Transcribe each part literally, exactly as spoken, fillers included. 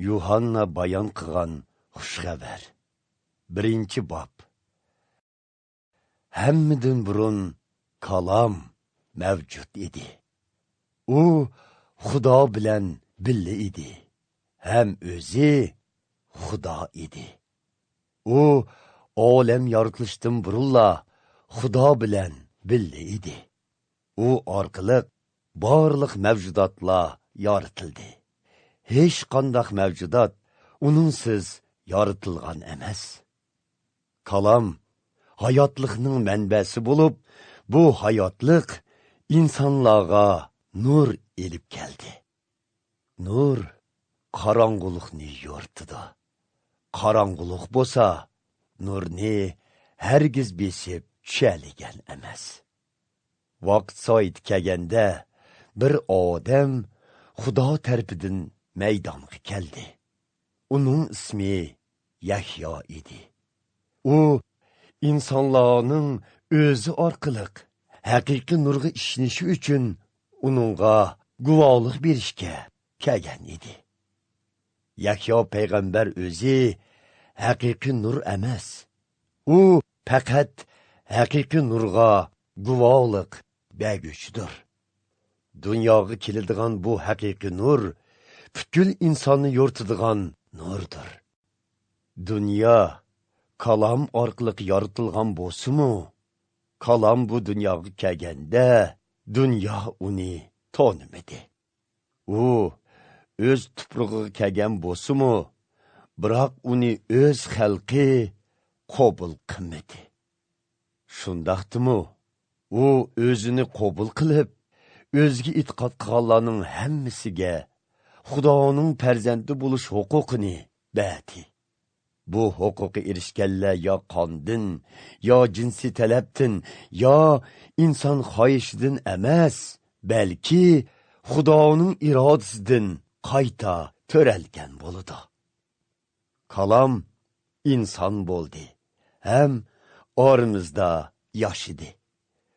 يۇھاننا بايان قىلغان خۇش خەۋەر. بىرىنچى باب. ھەممىدىن بۇرۇن كالام مەۋجۇت ئىدى. ئۇ خۇدا بىلەن بىللە ئىدى. ھەم ئۆزى خۇدا ئىدى. ئۇ ئالەم يارىتىلىشتىن بۇرۇنلا خۇدا بىلەن بىللە ئىدى. ئۇ ئارقىلىق بارلىق مەۋجۇداتلار يارىتىلدى. ھېچقانداق مەۋجۇدات ئۇنىڭسىز يارىتىلغان ئەمەس. كالام ھاياتلىقنىڭ مەنبەسى بولۇپ، بۇ ھاياتلىق ئىنسانلارغا نۇر ئېلىپ كەلدى. نۇر قاراڭغۇلۇقنى يورۇتىدۇ. قاراڭغۇلۇق بولسا نۇرنى ھەرگىز بېسىپ چۈشەلىگەن ئەمەس. ۋاقىت سائىتى كەلگەندە، بىر ئادەم خۇدا تەرىپىدىن مەيدانغا كەلدى. ئۇنىڭ ئىسمى يەھيا ئىدى. ئۇ ئىنسانلارنىڭ ئۆزى ئارقىلىق ھەقىقىي نۇرغا ئىشىنىشى ئۈچۈن ئۇنىڭغا گۇۋاھلىق بېرىشكە كەلگەن ئىدى. يەھيا پەيغەمبەر ئۆزى ھەقىقىي نۇر ئەمەس. ئۇ پەقەت ھەقىقىي نۇرغا گۇۋاھلىق بەرگۈچىدۇر. دۇنياغا كېلىدىغان بۇ ھەقىقىي نۇر پۈتكۈل ئىنساننى يورۇتىدىغان نۇردۇر. دۇنيا كالام ئارقىلىق يارىتىلغان بولسىمۇ، كالام بۇ دۇنياغا كەلگەندە، دۇنيا ئۇنى تونۇمىدى. ئۇ ئۆز تۇپرىقىغا كەلگەن بولسىمۇ، بىراق ئۇنى ئۆز خەلقى قوبۇل قىلمىدى. شۇنداقتىمۇ، ئۇ ئۆزىنى قوبۇل قىلىپ، ئۆزىگە ئېتىقاد قىلغانلارنىڭ ھەممىسىگە خۇدانىڭ پەرزەنتى بولۇش ھوقۇقىنى بەردى. بۇ ھوقۇققا ئېرىشكەنلەر يا قاندىن، يا جىنسىي تەلەپتىن، يا ئىنسان خاھىشىدىن ئەمەس، بەلكى خۇدانىڭ ئىرادىسىدىن قايتا تۆرەلگەن بولىدۇ. كالام ئىنسان بولدى ھەم ئارىمىزدا ياشىدى.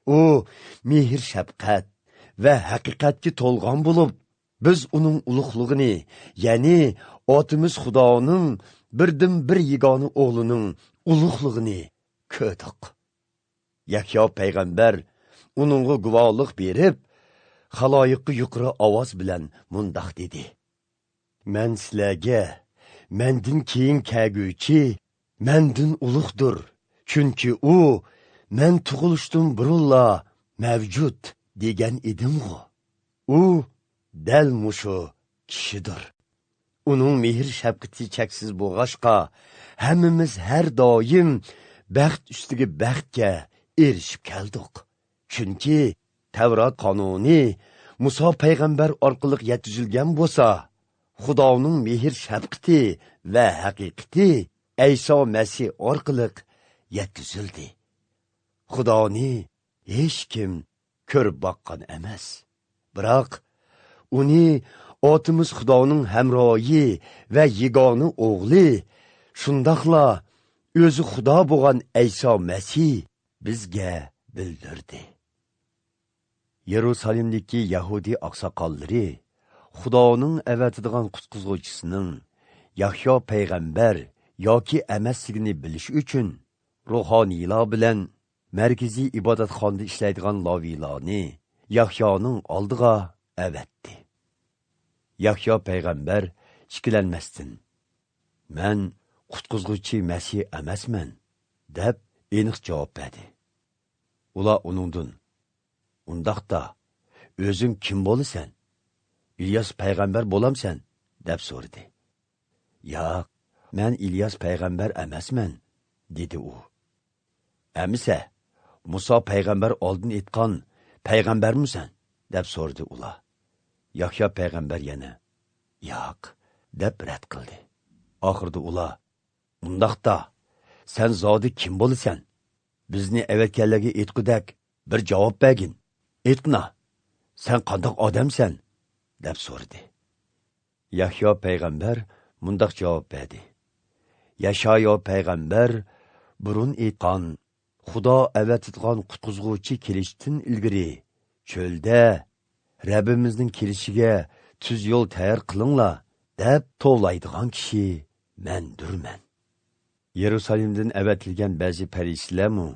ئۇ مېھىر-شەپقەت ۋە ھەقىقەتكە تولغان بولۇپ، بىز ئۇنىڭ ئۇلۇغلۇقىنى، يەنى ئاتىمىز خۇدانىڭ بىردىنبىر يېگانە ئوغلىنىڭ ئۇلۇغلۇقىنى كۆردۇق. يەھيا پەيغەمبەر ئۇنىڭغا گۇۋاھلىق بېرىپ، خالايىققا يۇقىرى ئاۋاز بىلەن مۇنداق دېدى: مەن سىلەرگە، مەندىن كېيىن كەلگۈچى مەندىن ئۇلۇغدۇر، چۈنكى ئۇ مەن تۇغۇلۇشتىن بۇرۇنلا مەۋجۇت دېگەن ئىدىمغۇ. ئۇ دەل مۇشۇ كىشىدۇر. ئۇنىڭ مېھىر-شەپقىتى چەكسىز بولغاچقا، ھەممىمىز ھەر دائىم بەخت ئۈستىگە بەختكە ئېرىشىپ كەلدۇق. چۈنكى تەۋرات قانۇنى مۇسا پەيغەمبەر ئارقىلىق يەتكۈزۈلگەن بولسا، خۇدانىڭ مېھىر-شەپقىتى ۋە ھەقىقىتى ئەيسا مەسىھ ئارقىلىق يەتكۈزۈلدى. خۇدانى ھېچكىم كۆرۈپ باققان ئەمەس. بىراق، ئۇنى ئاتىمىز خۇدانىڭ ھەمراھى ۋە يېگانە ئوغلى، شۇنداقلا ئۆزى خۇدا بولغان ئەيسا مەسىھ بىزگە بىلدۈردى. يېرۇسالېمدىكى يەھۇدىي ئاقساقاللىرى خۇدانىڭ ئەۋەتىدىغان قۇتقۇزغۇچىسىنىڭ يەھيا پەيغەمبەر ياكى ئەمەسلىكىنى بىلىش ئۈچۈن، روھانىيلار بىلەن مەركىزىي ئىبادەتخانىدا ئىشلەيدىغان لاۋىيلارنى يەھيانىڭ ئالدىغا ئەۋەتتى. يەھيا پەيغەمبەر ئىككىلەنمەستىن، «مەن قۇتقۇزغۇچى مەسىھ ئەمەسمەن» دەپ ئېنىق جاۋاب بەردى. ئۇلار ئۇنىڭدىن، «ئۇنداقتا، ئۆزۈڭ كىم بولىسەن؟ ئىلياس پەيغەمبەر بولامسەن؟» دەپ سورىدى. «ياق، مەن ئىلياس پەيغەمبەر ئەمەسمەن» دېدى ئۇ. «ئەمىسە، مۇسا پەيغەمبەر ئالدىن ئېيتقان پەيغەمبەرمۇسەن؟» دەپ سورىدى ئۇلار. يەھيا پەيغەمبەر يەنە، «ياق» دەپ رەت قىلدى. ئاخىرىدا ئۇلار، «ئۇنداقتا، سەن زادى كىم بولىسەن؟ بىزنى ئەۋەتكەنلەرگە ئېيتقۇدەك بىر جاۋاب بەرگىن. ئېيتقىنا، سەن قانداق ئادەمسەن؟» دەپ سورىدى. يەھيا پەيغەمبەر مۇنداق جاۋاب بەردى: «يەشايا پەيغەمبەر بۇرۇن ئېيتقان، خۇدا ئەۋەتىدىغان قۇتقۇزغۇچى كېلىشتىن ئىلگىرى چۆلدە، رەببىمىزنىڭ كېلىشىگە تۈز يول تەييار قىلىڭلار، دەپ توۋلايدىغان كىشى مەندۇرمەن. يېرۇسالېمدىن ئەۋەتىلگەن بەزى پەرىسىيلەرمۇ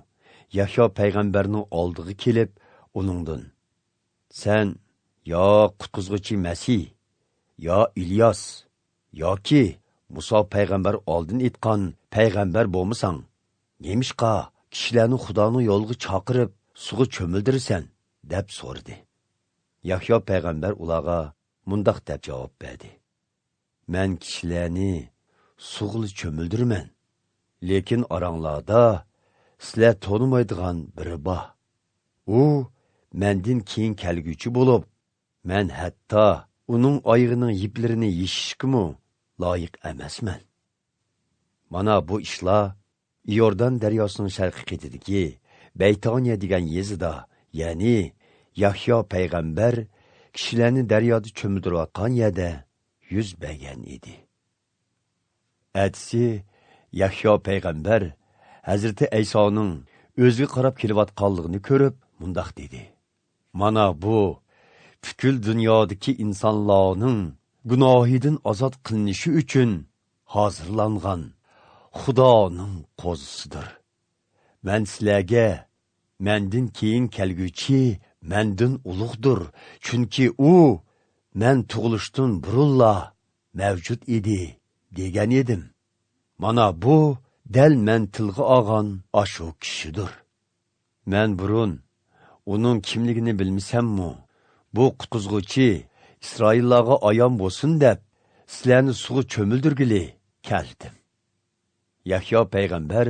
يەھيا پەيغەمبەرنىڭ ئالدىغا كېلىپ، ئۇنىڭدىن، سەن يا قۇتقۇزغۇچى مەسىھ، يا ئىلياس، ياكى مۇسا پەيغەمبەر ئالدىن ئېيتقان پەيغەمبەر بولمىساڭ، نېمىشقا كىشىلەرنى خۇدانىڭ يولىغا چاقىرىپ، سۇغا چۆمۈلدۈرىسەن؟ دەپ سورىدى. يەھيا پەيغەمبەر ئۇلارغا مۇنداق دەپ جاۋاب بەردى: مەن كىشىلەرنى سۇغىلا چۆمۈلدۈرىمەن. لېكىن ئاراڭلاردا سىلەر تونۇمايدىغان بىرى بار. ئۇ مەندىن كېيىن كەلگۈچى بولۇپ، مەن ھەتتا ئۇنىڭ ئايىغىنىڭ يىپلىرىنى يېشىشكىمۇ لايىق ئەمەسمەن. مانا بۇ ئىشلار ئىيوردان دەرياسىنىڭ شەرقىي قېتىدىكى بەيتانىيە دېگەن يېزىدا، يەنى يەھيا پەيغەمبەر كىشىلەرنى دەريادا چۆمۈلدۈرۈۋاتقان يەردە يۈز بەرگەن ئىدى. ئەتىسى يەھيا پەيغەمبەر ھەزرىتى ئەيسانىڭ ئۆزىگە قاراپ كېلىۋاتقانلىقىنى كۆرۈپ، مۇنداق دېدى: مانا بۇ پۈتكۈل دۇنيادىكى ئىنسانلارنىڭ گۇناھىدىن ئازاد قىلىنىشى ئۈچۈن ھازىرلانغان خۇدانىڭ قوزىسىدۇر. مەن سىلەرگە، مەندىن كېيىن كەلگۈچى مەندىن ئۇلۇغدۇر، چۈنكى ئۇ مەن تۇغۇلۇشتىن بۇرۇنلا مەۋجۇت ئىدى، دېگەن ئىدىم. مانا بۇ دەل مەن تىلغا ئالغان ئاشۇ كىشىدۇر. مەن بۇرۇن ئۇنىڭ كىملىكىنى بىلمىسەممۇ، بۇ قۇتقۇزغۇچى ئىسرائىللارغا ئايان بولسۇن دەپ، سىلەرنى سۇغا چۆمۈلدۈرگىلى كەلدىم. يەھيا پەيغەمبەر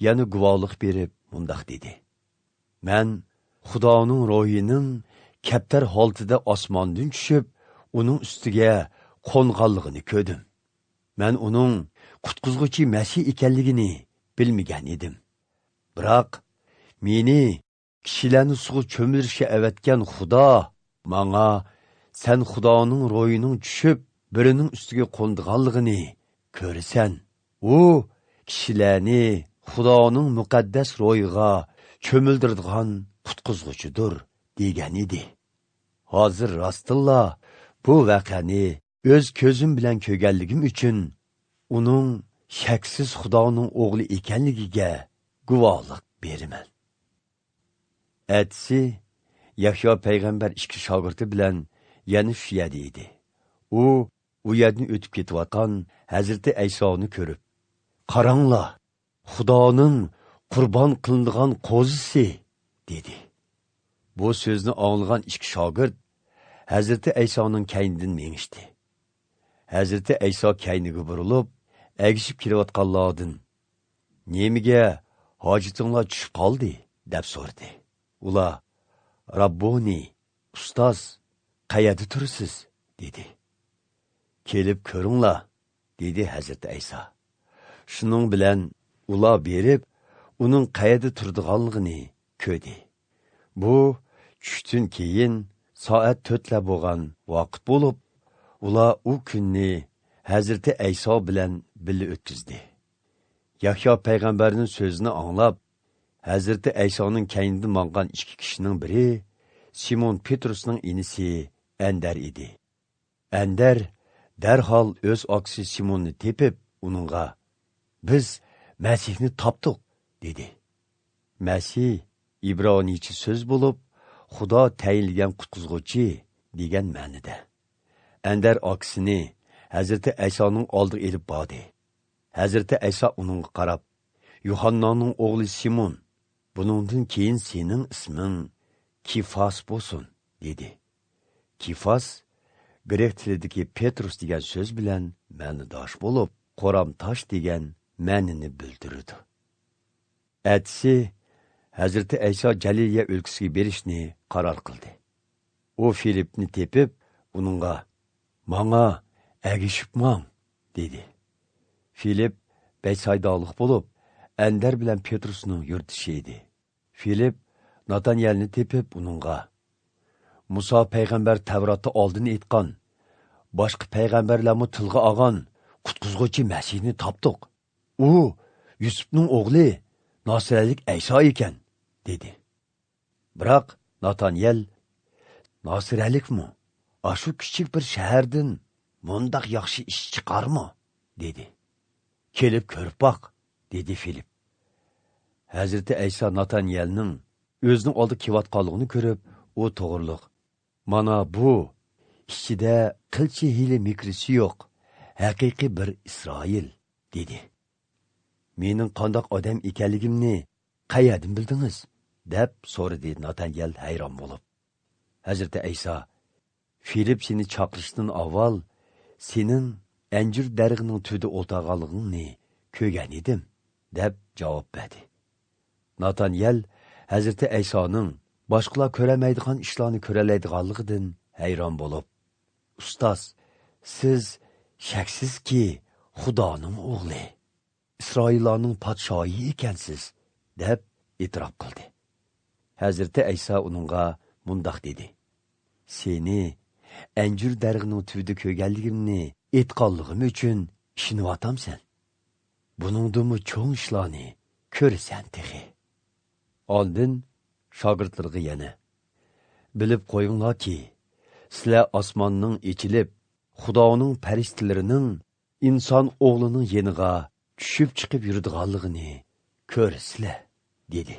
يەنە گۇۋاھلىق بېرىپ مۇنداق دېدى: مەن خۇدانىڭ روھىنىڭ كەپتەر ھالىتىدە ئاسماندىن چۈشۈپ، ئۇنىڭ ئۈستىگە قونغانلىقىنى كۆردۈم. مەن ئۇنىڭ قۇتقۇزغۇچى مەسىھ ئىكەنلىكىنى بىلمىگەن ئىدىم. بىراق مېنى كىشىلەرنى سۇغا چۆمۈلدۈرۈشكە ئەۋەتكەن خۇدا ماڭا، سەن خۇدانىڭ روھىنىڭ چۈشۈپ، بىرىنىڭ ئۈستىگە قونىدىغانلىقىنى كۆرىسەن. ئۇ كىشىلەرنى خۇدانىڭ مۇقەددەس روھىغا چۆمۈلدۈرىدىغان قۇتقۇزغۇچىدۇر، دېگەن ئىدى. ھازىر راستتىنلا بۇ ۋەقەنى ئۆز كۆزۈم بىلەن كۆرگەنلىكىم ئۈچۈن، ئۇنىڭ شەكسىز خۇدانىڭ ئوغلى ئىكەنلىكىگە گۇۋاھلىق بېرىمەن. ئەتىسى يەھيا پەيغەمبەر ئىككى شاگىرتى بىلەن يەنە شۇ يەردە ئىدى. ئۇ ئۇ يەردىن ئۆتۈپ كېتىۋاتقان ھەزرىتى ئەيسانى كۆرۈپ، قاراڭلار، خۇدانىڭ قۇربان قىلىنىدىغان قوزىسى، دېدى. بۇ سۆزنى ئاڭلىغان ئىككى شاگىرت ھەزرىتى ئەيسانىڭ كەينىدىن مېڭىشتى. ھەزرىتى ئەيسا كەينىگە بۇرۇلۇپ، ئەگىشىپ كېلىۋاتقانلاردىن، نېمىگە ھاجىتىڭلار چۈشۈپ قالدى؟ دەپ سورىدى. ئۇلار، راببونى، ئۇستاز، قەيەردە تۇرىسىز؟ دېدى. كېلىپ كۆرۈڭلار، دېدى ھەزرىتى ئەيسا. شۇنىڭ بىلەن ئۇلار بېرىپ، ئۇنىڭ قەيەردە تۇرىدىغانلىقىنى كۆردى. بۇ چۈشتىن كېيىن سائەت تۆتلەر بولغان ۋاقىت بولۇپ، ئۇلار ئۇ كۈننى ھەزرىتى ئەيسا بىلەن بىللە ئۆتكۈزدى. يەھيا پەيغەمبەرنىڭ سۆزىنى ئاڭلاپ، ھەزرىتى ئەيسانىڭ كەينىدىن ماڭغان ئىككى كىشىنىڭ بىرى سىمون پېترۇسنىڭ ئىنىسى ئەندەر ئىدى. ئەندەر دەرھال ئۆز ئاكىسى سىموننى تېپىپ، ئۇنىڭغا، بىز مەسىھنى تاپتۇق، دېدى. مەسىھ ئىبرانىيچە سۆز بولۇپ، خۇدا تەيىنلىگەن قۇتقۇزغۇچى دېگەن مەنىدە. ئەندەر ئاكىسىنى ھەزرىتى ئەيسانىڭ ئالدىغا ئېلىپ باردى. ھەزرىتى ئەيسا ئۇنىڭغا قاراپ، يوھاننانىڭ ئوغلى سىمون، بۇنىڭدىن كېيىن سېنىڭ ئىسمىڭ كىفاس بولسۇن، دېدى. كىفاس گرېك تىلىدىكى پېترۇس دېگەن سۆز بىلەن مەنىداش بولۇپ، قورام تاش دېگەن مەنىنى بىلدۈرىدۇ. ئەتىسى ھەزرىتى ئەيسا جەلىلىيە ئۆلكىسىگە بېرىشنى قارار قىلدى. ئۇ فىلىپنى تېپىپ، ئۇنىڭغا، ماڭا ئەگىشىپ ماڭ، دېدى. فىلىپ بەيتسايدالىق بولۇپ، ئەندەر بىلەن پېترۇسنىڭ يۇرتدىشى ئىدى. فىلىپ ناتانيەلنى تېپىپ، ئۇنىڭغا، مۇسا پەيغەمبەر تەۋراتتا ئالدىن ئېيتقان، باشقا پەيغەمبەرلەرمۇ تىلغا ئالغان قۇتقۇزغۇچى مەسىھنى تاپتۇق. ئۇ يۈسۈپنىڭ ئوغلى ناسىرەلىك ئەيسا ئىكەن، دېدى. بىراق ناتانيەل، ناسىرەلىكمۇ؟ ئاشۇ كىچىك بىر شەھەردىن مۇنداق ياخشى ئىش چىقارمۇ؟ دېدى. كېلىپ كۆرۈپ باق، دېدى فىلىپ. ھەزرىتى ئەيسا ناتانىيەلنىڭ ئۆزىنىڭ ئالدىغا كېلىۋاتقانلىقىنى كۆرۈپ، ئۇ توغرۇلۇق، مانا بۇ، ئىچىدە قىلچە ھىيلە مىكرىسى يوق، ھەقىقىي بىر ئىسرائىل، دېدى. مېنىڭ قانداق ئادەم ئىكەنلىكىمنى قەيەردىن بىلدىڭىز؟ دەپ سورىدى ناتانىيەل ھەيران بولۇپ. ھەزرىتى ئەيسا، فىلىپ سېنى چاقىرىشتىن ئاۋۋال سېنىڭ ئەنجۈر دەرىخىنىڭ تۈۋىدە ئولتۇرغانلىقىڭنى كۆرگەن ئىدىم، دەپ جاۋاب بەردى. ناتانىيەل ھەزرىتى ئەيسانىڭ باشقىلار كۆرەلمەيدىغان ئىشلارنى كۆرەلەيدىغانلىقىدىن ھەيران بولۇپ، ئۇستاز، سىز شەكسىزكى خۇدانىڭ ئوغلى، ئىسرائىللارنىڭ پادىشاھى ئىكەنسىز، دەپ ئېتىراپ قىلدى. ھەزرىتى ئەيسا ئۇنىڭغا مۇنداق دېدى: سېنى ئەنجۈر دەرىخىنىڭ تۈۋىدە كۆرگەنلىكىمنى ئېيتقانلىقىم ئۈچۈن ئىشىنىۋاتامسەن؟ بۇنىڭدىنمۇ چوڭ ئىشلارنى كۆرىسەن تېخى. ئاندىن شاگىرتلىرىغا يەنە: بىلىپ قويۇڭلاركى، سىلەر ئاسماننىڭ ئېچىلىپ، خۇدانىڭ پەرىشتىلىرىنىڭ ئىنسان ئوغلىنىڭ يېنىغا چۈشۈپ چىقىپ يۈرىدىغانلىقىنى كۆرىسىلەر، دېدى.